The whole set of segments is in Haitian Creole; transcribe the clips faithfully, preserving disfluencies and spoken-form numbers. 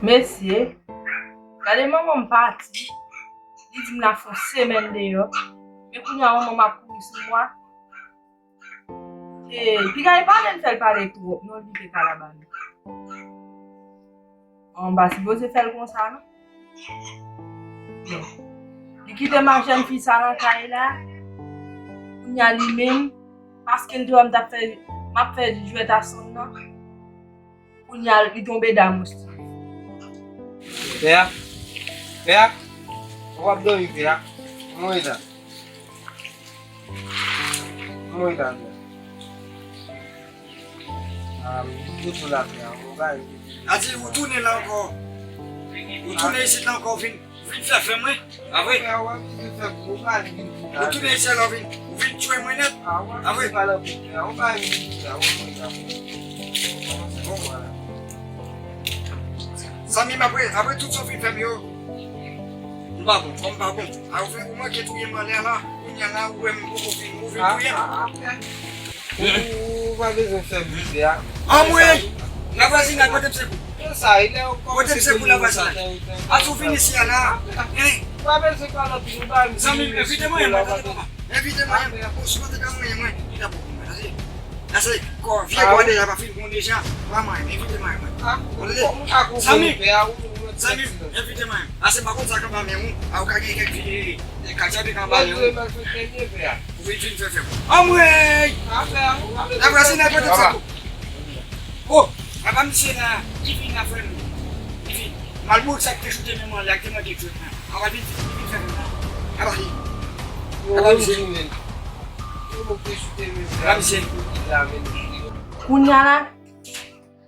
Mesye, gade manman m pati, li di m l ap fè yon semèn deyò, men kounye a manman m ap kouri sou mwen. E piga li pa menm fè l pale twòp non, li te kalabane. Manman m pa sipoze fè l konsa non. Bon. Li kite ma jèn fi sa nan kay la. Kounye a li menm, paske l te wè m t ap fè, m ap fè jwèt a sonn nan. Kounye a li tonbe damou Steve. Pè a, pè a, ou ap dòmi pè a. Mwen la. Mwen la pè a. Ah, m di tout la pè a. Ou bay. A di ou tounen la ankò. Ou tounen isit la ankò, ou vin, vin fè fè mwen. A vre? Ou tounen isit la, ou vin, ou vin tchwe mwen nèt. A vre? Bon. Zanmi m, apre, apre tout sa w fin fè m yo, m pa bon, kòm m pa bon. A, ou fin, ou manke touye m anlè la, kounye a la, ou wè m poko fin, ou vin touye m. Ou pa bezwen fè m pè a. Anmwey! Lavwazinay, pote m sekou. Pote m sekou, lavwazinay. Ati ou vin isi a la. Hein? Zanmi m, envite mwen, mwen, tande papa. Envite mwen, bon, si w pa te ka mwen, mwen, li t ap bon pou mwen, tande. Sa se kò, vye kò deja pa fin bon deja. Pa mwen, envite mwen, mwen. Zanmi, zanmi, envite mwen. Ase m pa konn sa k anba men ou. A ou ka gen kèk vye, e, katya de k anba men ou. Ou vin, vin fè fè. Anmwey! Lavwazinay, pote m sekou. Oh, apa misye la, li vin la frè m. Li vin. Malbouk sa k te choute men mwen, li ak te mande jwèt la. Apa li, li vin fè fè la. Apa li. Apa misye. Apa misye. Kounye a la,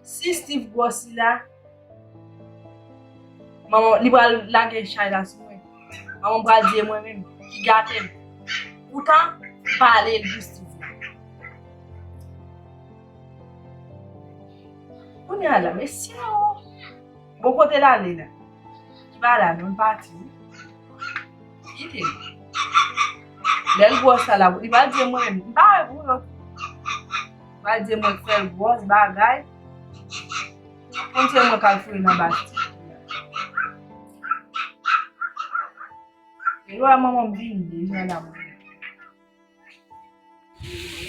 si Steve gwòsi la, manman, li pral lage chay la sou mwen. Manman pral di e mwen menm ki gate m. Poutan, m pa ale l pou Steve la. Kounye a la, mesye o. Bon, kote l ale la? Li pa la non, l pati wi. Kite l. Lè l gwòs la, li pral di e mwen menm, m pa wè pou lòt. Li pral di e mwen fè l gwòs bagay. Konn se mwen k al foure nan bati. E lè manman m vini deja la mwen.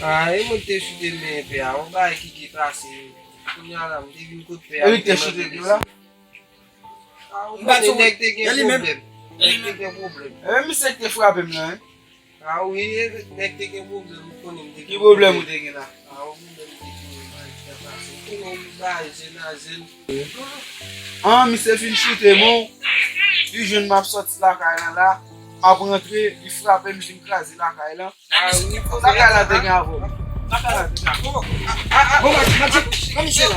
Ah, e mwen te choute men pè a. Yon bagay ki te pase. Kounye a la, m te vin kot pè a. E li te choute pye w la? Ah, ou konnen nèg te gen pwoblèm. Nèg te gen pwoblèm. E menm misye ki te frape m nan, wi. Ah, wi, e nèg te gen pwoblèm, ou konnen m te gen pwoblèm. Ki pwoblèm ou te gen la? Ah, yon pwoblèm ki te gen, bagay ki te pase. Ou konnen yon bagay zen a zen. Ah, misye fin choute m, wi. Li jwenn m ap sòti lakay la la. M ap rantre, li frape m, vin kraze lakay la. Sa kay la te gen avè w? Sa kay la te gen avè w? Bon, Madjik, Madjik, pran misye la.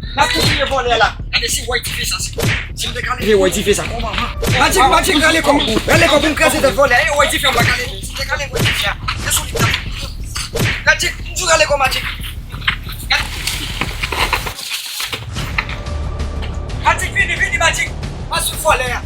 N ap kontinye vòlè la. Gade si w wè dife sa, si, si m te kale. Vye wè dife sa. Madjik, Madjik, rale kò w. Rale kò w pou m kraze tèt vòlè a. E wè dife a, m pa kale. Si m te kale, wè dife a. Se sou li m t ap. Madjik, m di w rale kò w, Madjik. Madjik, vini, vini, Madjik. Pa sou vòlè a.